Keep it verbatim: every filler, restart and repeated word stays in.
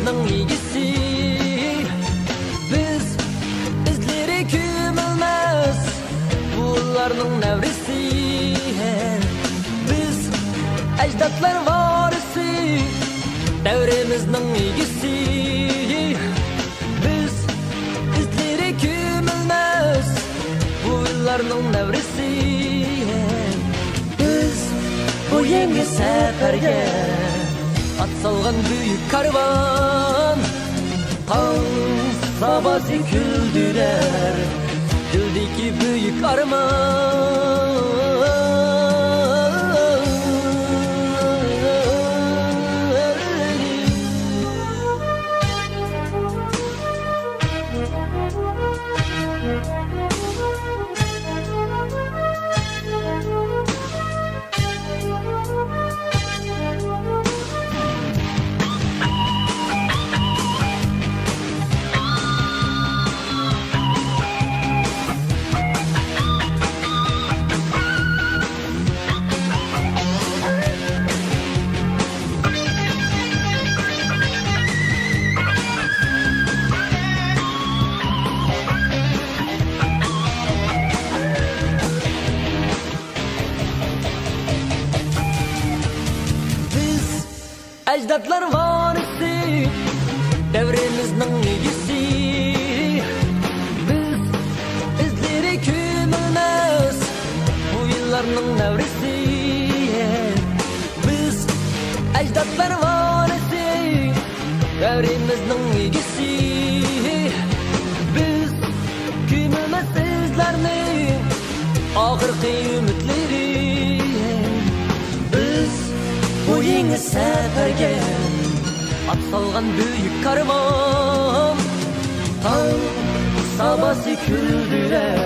ئىگىسى. بىز ئىزلىرى كۆمۈلمەس بۇلارنىڭ نەۋرىسى. بىز ئەجدادلار ۋارىسى، دەۋرىمىزنىڭ ئىگىسى. بىز ئىزلىرى كۆمۈلمەس بۇ يىللارنىڭ نەۋرىسى. بىز بۇ يېڭى سەپەرگە ئات سالغان بۈيۈك كارۋان. تاڭ ساباسى كۈلدۈرەر دىلدىكى بۈيۈك ئارمان. بىز ئەجدادلار ۋارىسى، دەۋرىمىزنىڭ ئىگىسى. بىز ئىزلىرى كۆمۈلمەس بۇ يىللارنىڭ نەۋرىسى. بىز ئەجدادلار ۋارىسى، دەۋرىمىزنىڭ ئىگىسى. بىز كۆمۈلمەس ئىزلارنى ئاخىرقى ئۈمىدلىرى. بىز بۇ يېڭى سەپەرگە ئات سالغان بۈيۈك كارۋان. تاڭ ساباسى كۈلدۈرەر